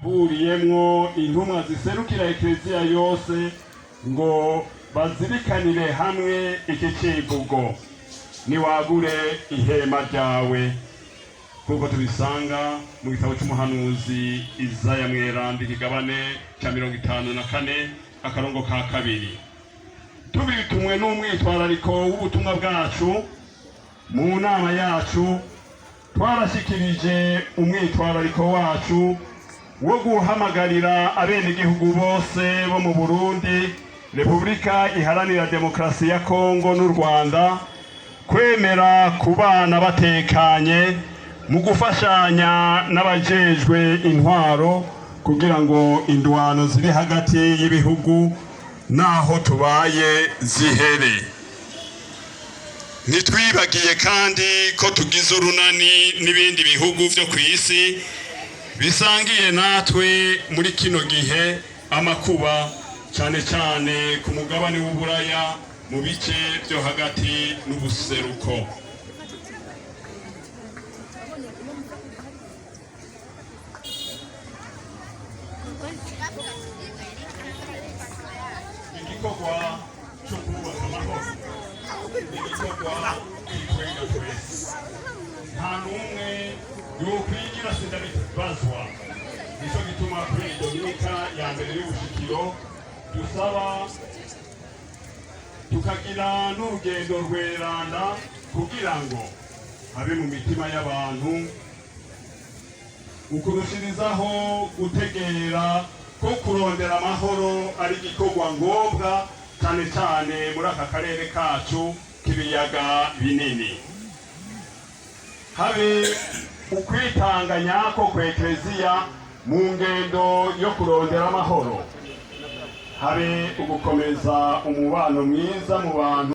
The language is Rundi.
Huriyemwo intumwa ziserukira Ekleziya yose ngo bazirikanire hamwe iki civugo: "Niwagure ihema ryawe", nk'uko tubisanga mu gitabo c'umuhanuzi Izaya Mweranda, ikigabane ca 54, akarongo ka 2. Tubitumwe n'umwitwarariko w'ubutumwa bwacu, mu nama yacu twarashikirije umwitwarariko wacu wo guhamagarira abenegihugu bose bo mu Burundi, Repubulika Iharanira Demokarasi ya Kongo n'u Rwanda kwemera kubana batekanye mu gufashanya n'abajejwe intwaro kugira ngo indwano ziri hagati y'ibihugu n'aho tubaye zihere. Ntitwibagiye kandi ko tugize urunani n'ibindi bihugu vyo ku isi bisangiye natwe muri kino gihe amakuba, cyane cyane ku mugabane w'Uburaya, mu bice byo hagati n'ubuseruko. Igikorwa cyo kubaka amahoro ni igikorwa kitwenga twese, nta n'umwe yokwigira sindabibazwa. Nico gituma kuri iyi dominika ya mbere y'ubushikiro dusaba tukagira n'urugendo rweranda kugira ngo habe mu mitima y'abantu ukurushirizaho gutegera ko kurondera amahoro ari igikorwa ngombwa, cyane cyane muri aka karere kacu k'ibiyaga binini. Habe ukwitanga nyako kwa Ekleziya mu ngendo yo kurondera amahoro, habe ugukomeza umubano mwiza mu bantu.